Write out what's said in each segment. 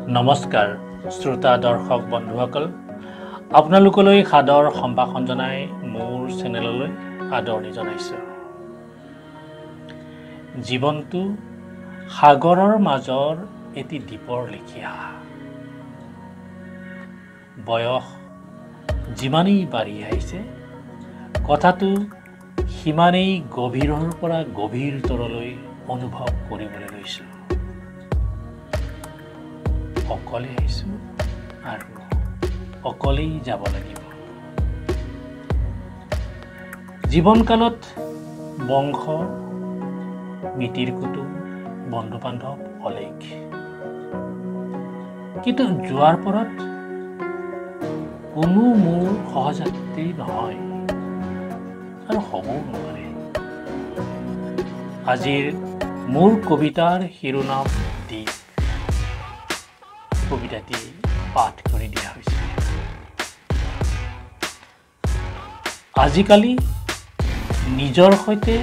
নমস্কাৰ শ্ৰোতা দৰ্শক বন্ধুসকল, আপোনালোকলৈ সাদৰ সম্ভাষণ জনাই মোৰ চেনেললৈ আদৰণি জনাইছোঁ। জীৱনটো সাগৰৰ মাজৰ এটি দ্বীপৰ লেখীয়া। বয়স যিমানেই বাঢ়ি আহিছে, কথাটো সিমানেই গভীৰৰ পৰা গভীৰতৰলৈ অনুভৱ কৰিবলৈ লৈছোঁ। অকলে আহিছোঁ আৰু অকলেই যাব লাগিব। জীৱনকালত বংশ, মিতিৰ কুটুম, বন্ধু বান্ধৱ অলেখ, কিন্তু যোৱাৰ পৰত কোনো মোৰ সহযাত্ৰী নহয় আৰু হ'বও নোৱাৰে। আজিৰ মোৰ কবিতাৰ শিৰোনাম দ্বীপ। কবিতাটি পাঠ কৰি দিয়া হৈছে। আজিকালি নিজৰ সৈতে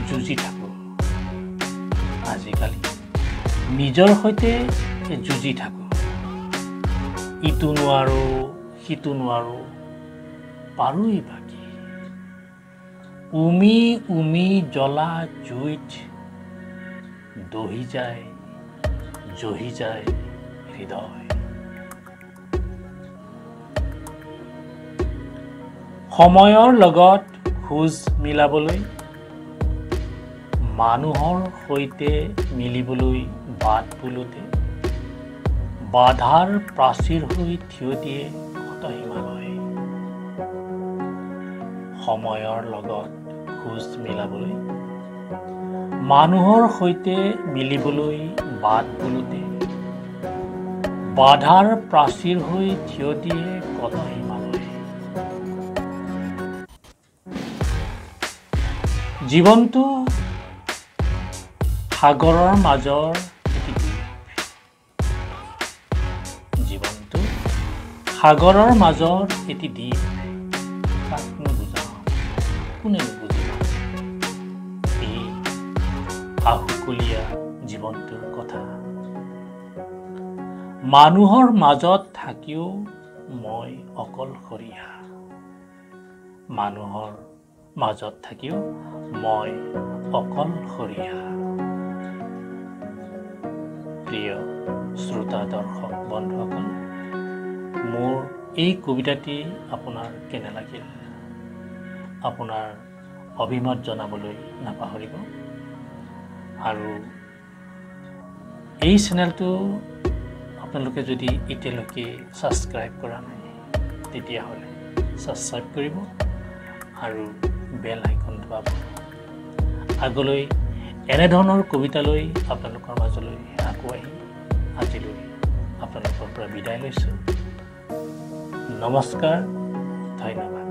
যুঁজি থাকোঁ, আজিকালি নিজৰ সৈতে যুঁজি থাকোঁ। ইটো নোৱাৰোঁ, সিটো নোৱাৰোঁ, পাৰোঁৱেই বাকী। উমি উমি জ্বলা জুইত দহি যায়, জহি যায় হৃদয়। সময়ৰ লগত খোজ মিলাবলৈ, মানুহৰ সৈতে মিলিবলৈ বাট বোলোতে বাধাৰ প্ৰাচীৰ হৈ থিয় দিয়ে কত হিমালয়। সময়ৰ লগত খোজ মিলাবলৈ, মানুহৰ সৈতে মিলিবলৈ বাট বোলোতে বাধাৰ প্ৰাচীৰ হৈ থিয় দিয়ে কত হিমালয়। জীৱনটো সাগৰৰ মাজৰ এটি দ্বীপ। জীৱনটো সাগৰৰ মাজৰ এটি দ্বীপ। কাকনো বুজাওঁ, কোনেনো বুজিব এই আহুকলীয়া জীৱনটোৰ কথা। মানুহৰ মাজত থাকিও মই অকলশৰীয়া, মানুহৰ মাজত থাকিও মই অকলশৰীয়া। প্ৰিয় শ্ৰোতা দৰ্শক বন্ধুসকল, মোৰ এই কবিতাটি আপোনাৰ কেনে লাগিল আপোনাৰ অভিমত জনাবলৈ নাপাহৰিব। আৰু এই চেনেলটো আপোনালোকে যদি এতিয়ালৈকে ছাবস্ক্ৰাইব কৰা নাই, তেতিয়াহ'লে ছাবস্ক্ৰাইব কৰিব আৰু বেল আইকন দবাব। আগলৈ এনেধৰণৰ কবিতালৈ আপোনালোকৰ মাজলৈ আকৌ আহিম। আজিলৈ আপোনালোকৰ পৰা বিদায় লৈছোঁ। নমস্কাৰ, ধন্যবাদ।